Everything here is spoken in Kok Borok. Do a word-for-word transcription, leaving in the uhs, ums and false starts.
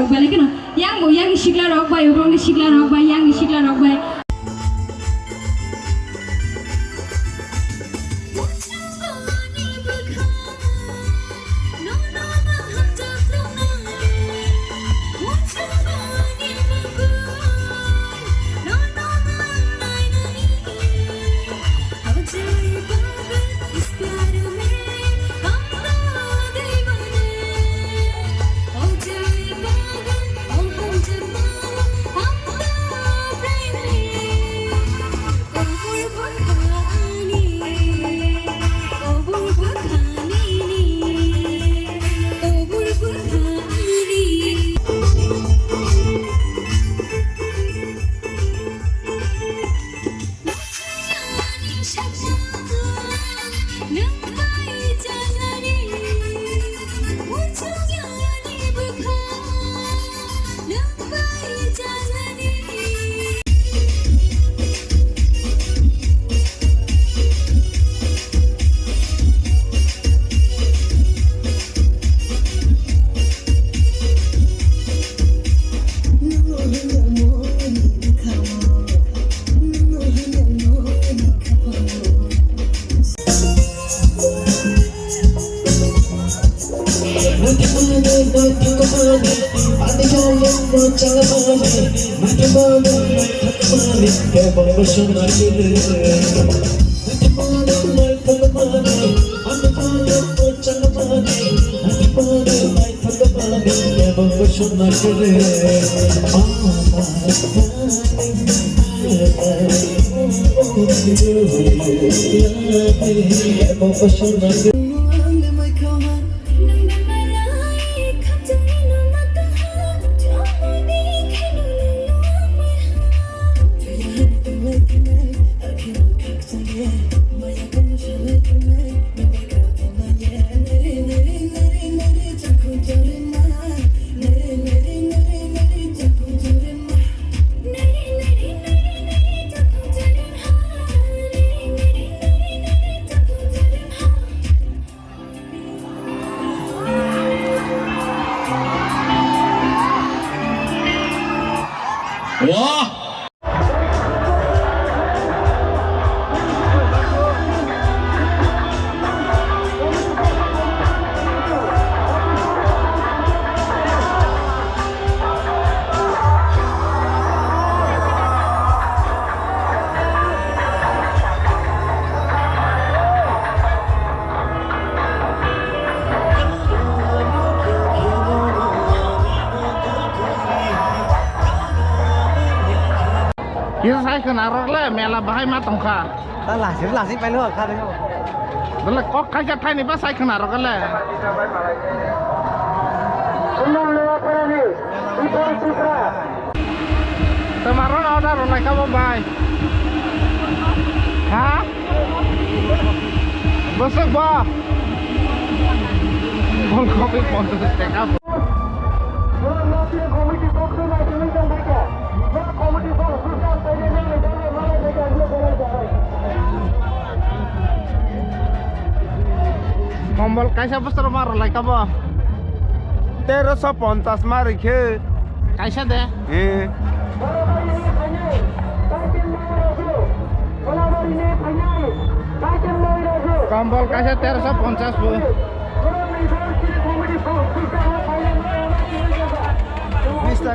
Belai kheno yang bo yang sikla rok bai, ugrok ni sikla rok bai, yang ni sikla rok bai. Wah! Kisa sai khwnarok le mela bahai ma tongkha. Ta lasir lasir paino kha de. Dole kok khaikha thaini ba sai khwnarok le. Tomorrow order rwlai kha bo bai. Ha? Bwswk bo? Bol kopi ponchash taka. Kombol kaisa bwswk ma rwlai kha bo? Teroso ponchash ma rwkhe. Kaisa de? Eh. Kombol kaisa teroso ponchash bo. Mister